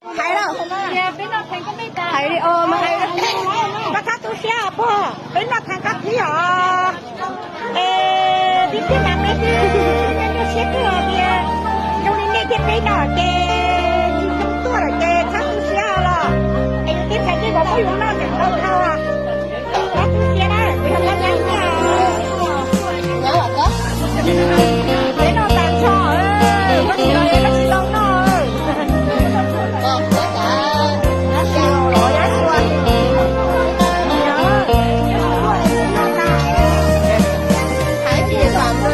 Hais lawm, hais li os mas hais, koj txhob tu siab os pog, peb noj thaij koj thiab os. Es peb thiaj mas peb twb nyuaj siab kawg os tias zoo li nej thiab peb no ces tsis zoo tuaj lawm ces txhob tu siab los. Es yus tej ntxhais tej vauv muab yus noj ntawm tau dhau. Peb noj tas nrho, koj tsis los es koj tsis tau noj.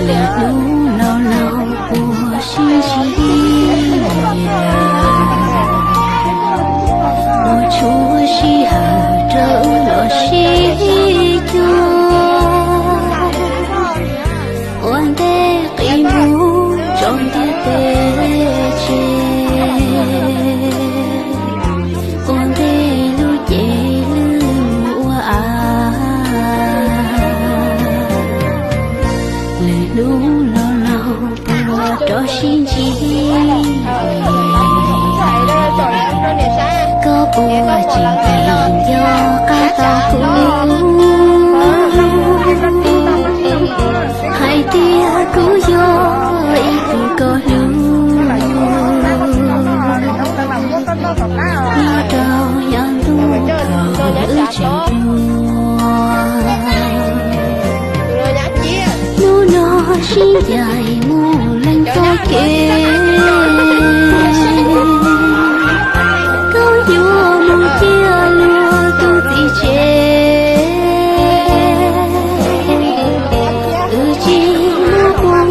Lwm hnub laus laus puas sib ntsib lawm, ua tshua sij hawm rau los sib cuag. Ua ntej qi mus tso ntiaj teb tseg, ua ntej lub cev lwj mus ua av. Lwm hnub laus laus puas rov sib ntsib, koj puas tseem nco qab tau kuv? Hais tias kuv yog ib tug koj hlub, nyob rau yav ntuj thaum wb tseem ruam. Hnub no sib ncaim mus leej txoj kev, koj yuav mus ciaj luag tus txiv tsev. Wb tsis muaj phooj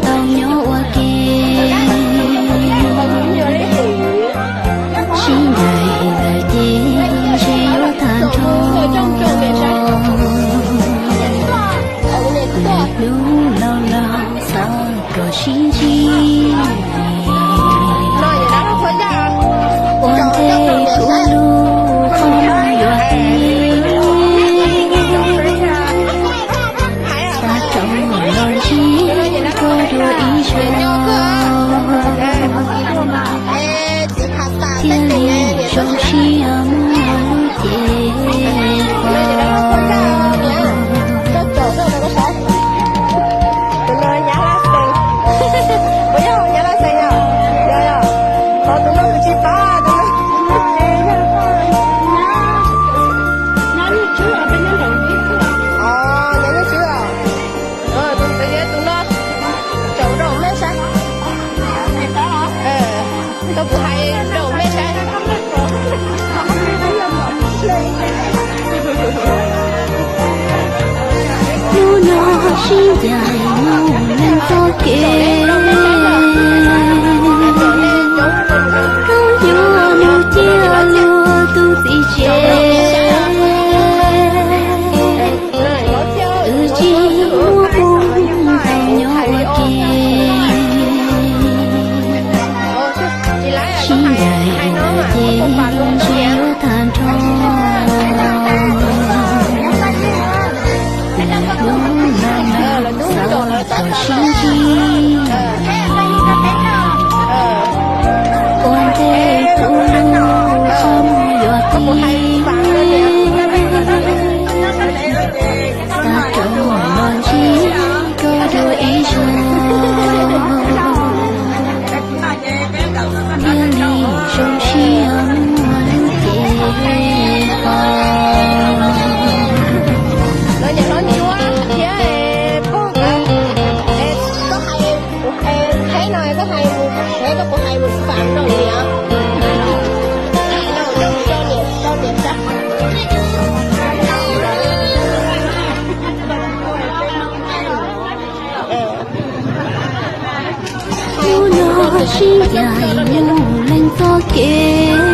tau nyob ua ke, sib ncaim lawm ces ntshe yuav tag nrho. Lwm hnub laus laus xav kom sib ntsib, ua ntej kuv lub qhov muag yuav pib, xav rov los ntsib koj dua ib zaug. Thiaj li zoo siab muaj lub cev pom. Tus no tsaum rau mej saib. Koj kuv hais rau mej saib. Hnub no sib ncaim mus leej txoj kev, koj yuav mus ciaj luag tus txiv tsev. Wb tsis muaj phooj tau nyob ua ke, sib ncaim lawm ces ntshe yuav tag nrho. Lwm hnub laus laus xav kom sib ntsib, ua ntej kuv lub qhov muag yuav pib, xav rov los ntsib koj dua ib zaug. Thiaj li zoo siab muaj lub cev pom. Hnub no sib ncaim mus leej txoj kev,